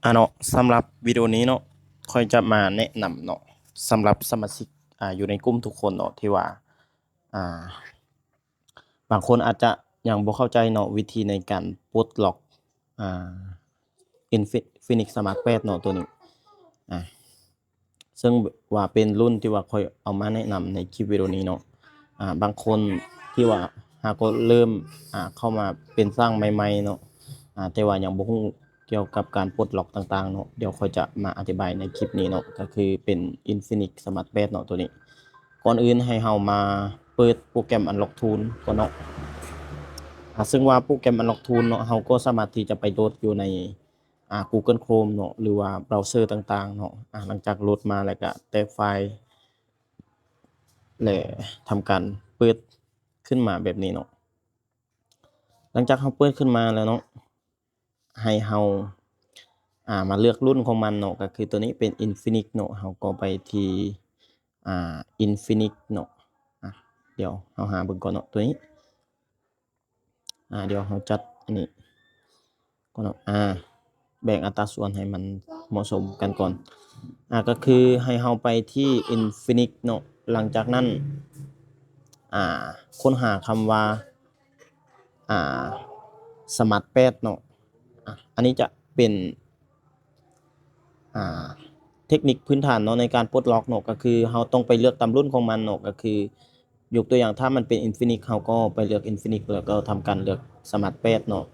ອາເນາະ ສຳລັບວິດີໂອນີ້ເນາະ ຂ້ອຍຈະມາແນະນຳເນາະ ສຳລັບສະມາຊິກ ອາ ຢູ່ໃນກຸ່ມທຸກຄົນເນາະ ທີ່ວ່າ ອາ ບາງຄົນອາດຈະຍັງບໍ່ເຂົ້າໃຈເນາະ ວິທີໃນການປົດລັອກ ອາ Infinix Smart ແປດເນາະ ໂຕນີ້ ອາ ເຊິ່ງວ່າເປັນລຸ້ນທີ່ວ່າຂ້ອຍເອົາມາແນະນຳໃນຄລິບວິດີໂອນີ້ເນາະ ອາ ບາງຄົນທີ່ວ່າຫາກໍເລີ່ມ ອາ ເຂົ້າມາເປັນຊ່າງໃໝ່ໆເນາະ ອາ ແຕ່ວ່າຍັງບໍ່ຮູ້ກ່ຽວກັບການປົດລັອກຕ່າງໆເນາະ ດຽວຂ້ອຍຈະມາອະທິບາຍໃນຄລິບນີ້ເນາະ ກໍຄືເປັນ Infinix Smart ແປດເນາະ ໂຕນີ້. ກ່ອນອື່ນໃຫ້ເຮົາມາເປີດໂປຣແກຣມ Unlock Tool ກ່ອນເນາະ ອາ ເຊິ່ງວ່າໂປຣແກຣມ Unlock Tool ເນາະ ເຮົາກໍສາມາດທີ່ຈະໄປໂຫຼດຢູ່ໃນ ອາ Google Chrome ເນາະ ຫຼືວ່າເບຣາເຊີຕ່າງໆເນາະ ອາ ຫຼັງຈາກໂຫຼດມາແລ້ວກະແຕກໄຟລ໌ ແລະ ທຳການເປີດຂຶ້ນມາແບບນີ້ເນາະ. ຫຼັງຈາກເຮົາເປີດຂຶ້ນມາແລ້ວເນາະ ໃຫ້ເຮົາ ອາ ມາເລືອກລຸ້ນຂອງມັນເນາະ ກໍຄືໂຕນີ້ເປັນ Infinix ເນາະ ເຮົາກໍໄປທີ່ ອາ Infinix ເນາະ ອາ ດຽວເຮົາຫາເບິ່ງກ່ອນເນາະ ໂຕນີ້ ອາ ດຽວເຮົາຈັດອັນນີ້ກ່ອນເນາະ ອາ ແບ່ງອັດຕາສ່ວນໃຫ້ມັນເໝາະສົມກັນກ່ອນ ອາ ກໍຄືໃຫ້ເຮົາໄປທີ່ Infinix ເນາະ ຫຼັງຈາກນັ້ນ ອາ ຄົ້ນຫາຄຳວ່າ ອາ Smart ແປດເນາະ ອາ ອັນນີ້ຈະເປັນ ອາ ເທັກນິກພື້ນຖານເນາະ ໃນການປົດລັອກເນາະ ກໍຄືເຮົາຕ້ອງໄປເລືອກຕາມລຸ້ນຂອງມັນເນາະ ກໍຄືຍົກຕົວຢ່າງ ຖ້າມັນເປັນ Infinix ເຮົາກໍໄປເລືອກ Infinix ແລ້ວກໍທຳການເລືອກ Smart ແປດເນາະ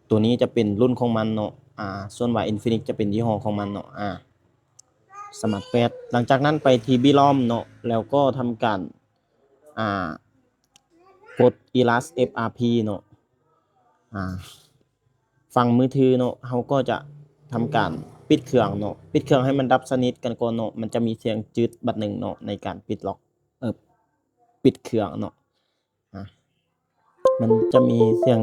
ໂຕນີ້ຈະເປັນລຸ້ນຂອງມັນເນາະ ອາ ສ່ວນວ່າ Infinix ຈະເປັນຍີ່ຫໍ້ຂອງມັນເນາະ ອາ Smart ແປດ ຫຼັງຈາກນັ້ນໄປທີ່ Belom ເນາະ ແລ້ວກໍທຳການ ອາ ກົດ Erase FRP ເນາະ ອາ ຝັ່ງມືຖືເນາະ ເຮົາກໍຈະທຳການປິດເຄື່ອງເນາະ ປິດເຄື່ອງໃຫ້ມັນດັບສະໜິດກັນກ່ອນເນາະ ມັນຈະມີສຽງຈືດບັດໜຶ່ງເນາະ ໃນການປິດລັອກ ເອີ ປິດເຄື່ອງເນາະ ອາ ມັນຈະມີສຽງ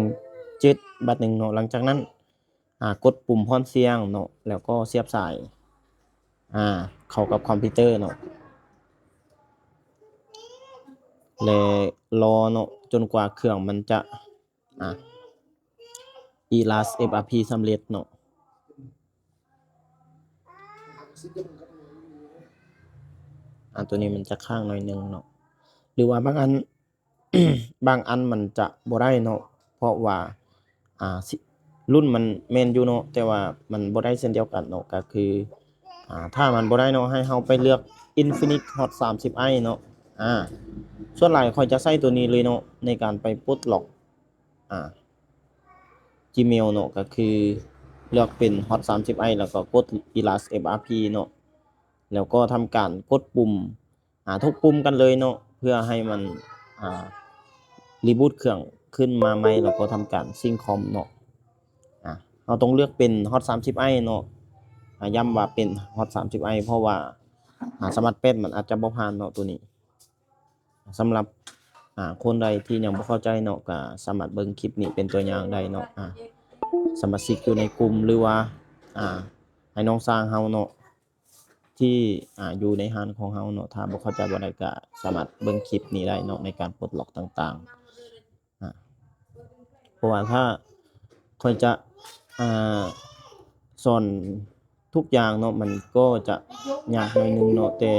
ຈືດບັດໜຶ່ງເນາະ ຫຼັງຈາກນັ້ນ ອາ ກົດປຸ່ມພອນສຽງເນາະ ແລ້ວກໍສຽບສາຍ ອາ ເຂົ້າກັບຄອມພິວເຕີເນາະ ແລະ ລໍເນາະ ຈົນກວ່າເຄື່ອງມັນຈະ ອາ Erase FRP ສຳເລັດເນາະ ອາ ໂຕນີ້ມັນຈະຄ້າງໜ້ອຍໜຶ່ງເນາະ ຫຼືວ່າບາງອັນ ບາງອັນມັນຈະບໍ່ໄດ້ເນາະ ເພາະວ່າ ອາ ລຸ້ນມັນແມ່ນຢູ່ເນາະ ແຕ່ວ່າມັນບໍ່ໄດ້ເຊັ່ນດຽວກັນເນາະ ກໍຄື ອາ ຖ້າມັນບໍ່ໄດ້ເນາະ ໃຫ້ເຮົາໄປເລືອກ Infinix Hot ສາມສິບ i ເນາະ ອາ ສ່ວນຫຼາຍຂ້ອຍຈະໃຊ້ໂຕນີ້ເລີຍເນາະ ໃນການໄປປົດລັອກ ອາ Gmail ເນາະ ກໍຄືເລືອກເປັນ Hot ສາມສິບ i ແລ້ວກໍກົດ Erase FRP ເນາະ ແລ້ວກໍທຳການກົດປຸ່ມ ອາ ທຸກປຸ່ມກັນເລີຍເນາະ ເພື່ອໃຫ້ມັນ ອາ reboot ເຄື່ອງຂຶ້ນມາໃໝ່ ແລ້ວກໍທຳການ sync ຄອມເນາະ ອາ ເຮົາຕ້ອງເລືອກເປັນ Hot ສາມສິບ i ເນາະ ອາ ຢ້ຳວ່າເປັນ Hot ສາມສິບ i ເພາະວ່າ ອາ Smart ແປດ ມັນອາດຈະບໍ່ຜ່ານເນາະ ໂຕນີ້ ສຳລັບ ອາ ຄົນໃດທີ່ຍັງບໍ່ເຂົ້າໃຈເນາະ ກໍສາມາດເບິ່ງຄລິບນີ້ເປັນຕົວຢ່າງໄດ້ເນາະ ອາ ສະມາຊິກຢູ່ໃນກຸ່ມ ຫຼືວ່າ ອາ ໃຫ້ນ້ອງຊ່າງເຮົາເນາະ ທີ່ ອາ ຢູ່ໃນຮ້ານຂອງເຮົາເນາະ ຖ້າບໍ່ເຂົ້າໃຈບ່ອນໃດກໍສາມາດເບິ່ງຄລິບນີ້ໄດ້ເນາະ ໃນການປົດລັອກຕ່າງໆ ອາ ເພາະວ່າຖ້າຂ້ອຍຈະ ອາ ສອນທຸກຢ່າງເນາະ ມັນກໍຈະຍາກໜ້ອຍໜຶ່ງເນາະ ແຕ່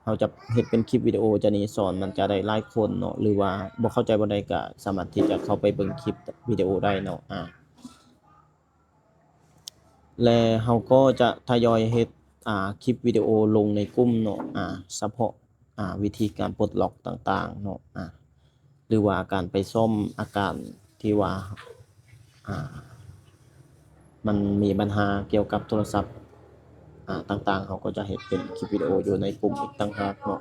ເຮົາຈະເຮັດເປັນຄລິບວິດີໂອຈາກນີ້ສອນ ມັນຈະໄດ້ຫຼາຍຄົນເນາະ ຫຼືວ່າບໍ່ເຂົ້າໃຈບ່ອນໃດກໍສາມາດທີ່ຈະເຂົ້າໄປເບິ່ງຄລິບວິດີໂອໄດ້ເນາະ ອາ ແລະ ເຮົາກໍຈະທະຍອຍເຮັດ ອາ ຄລິບວິດີໂອລົງໃນກຸ່ມເນາະ ອາ ສະເພາະ ອາ ວິທີການປົດລັອກຕ່າງໆເນາະ ອາ ຫຼືວ່າການໄປສ້ອມອາການທີ່ວ່າ ອາ ມັນມີບັນຫາກ່ຽວກັບໂທລະສັບ ອາ ຕ່າງໆ ເຮົາກໍຈະເຮັດເປັນຄລິບວິດີໂອຢູ່ໃນກຸ່ມອີກຕ່າງຫາກເນາະ.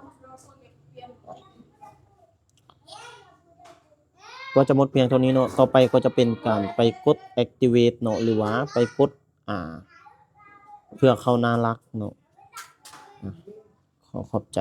ກໍຈະໝົດພຽງເທົ່ານີ້ເນາະ ຕໍ່ໄປກໍຈະເປັນການໄປກົດ activate ເນາະ ຫຼືວ່າໄປກົດ ອາ ເພື່ອເຂົ້າໜ້າຫຼັກເນາະ ອາ ຂໍຂອບໃຈ.